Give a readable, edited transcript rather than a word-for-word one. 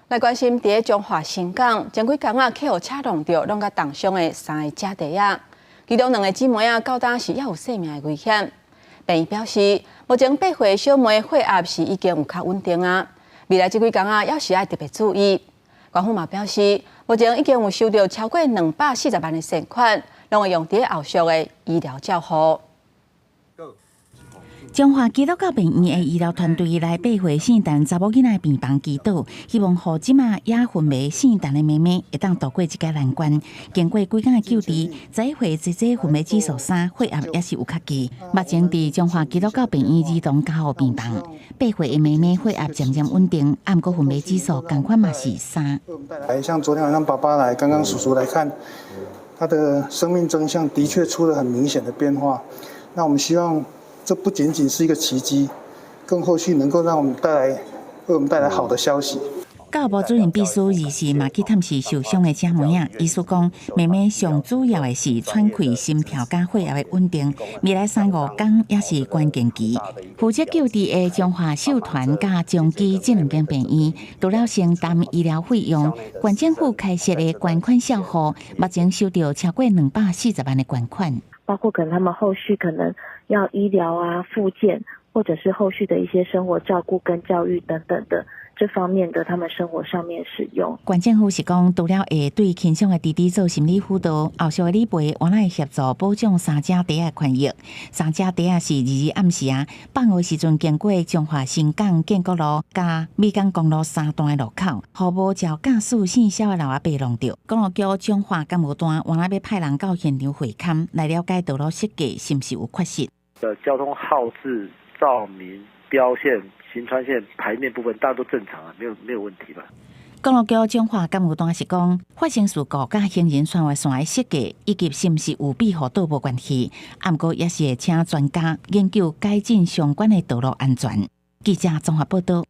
來關心佇咧彰化新港，前幾工啊，去予車撞著，弄甲重傷的三个姐弟仔，其中兩个姊妹啊，到今是猶有性命的危險。病院表示，目前8歲小妹血壓是已經有較穩定啊，未來這幾工啊，猶是愛特別注意。縣府嘛表示，目前已經有收著超過240萬的善款，攏會用佇咧後續的醫療照護。彰化基督教病院的醫療團隊來8歲姓陳查某囡仔的病房祈禱，希望予這馬也昏迷姓陳的妹妹會當渡過這个難關。經過幾工的救治，11歲姐姐昏迷指數3，血壓也是有較低。目前佇彰化基督教病院兒童加護病房，8歲的妹妹血壓漸漸穩定，毋過昏迷指數仝款嘛是3。像昨天晚上爸爸來，剛剛叔叔來看，他的生命徵象的確出了很明顯的變化。那我們希望，這不僅僅是一個奇蹟，更後續能夠讓我們帶來，為我們帶來好的消息。教育部主任秘書二時嘛去探視受傷的姐妹仔，醫師講，妹妹上主要的是喘氣、心跳佮血壓的穩定，未來三五工也是關鍵期。負責救治的彰化秀團佮彰基這兩間病院，除了承擔醫療費用，縣政府開設的捐款小戶，目前收著超過240萬的捐款。包括可能他們後續可能要醫療啊、復健，或者是後續的一些生活照顧跟教育等等的這方面的，他們生活上面使用。縣政府是講，除了會對輕傷的弟弟做心理輔導，後續的理賠，原來會協助保障三姐弟的權益。三姐弟是22暗時啊，放學時陣經過彰化新港建國路佮美港公路三段的路口，予無照駕駛姓蕭的老阿伯撞著。公路局彰化感務段原來欲派人到現場會勘，來了解道路設計是毋是有缺失。的交通號誌、照明、標線、行穿線、牌面部分，大家都正常啊，沒有問題吧？公路局彰化感務段是講，發生事故佮行人穿越線的設計，以及是毋是有庇護都無關係，毋過也是會請專家研究改進相關的道路安全。記者綜合報道。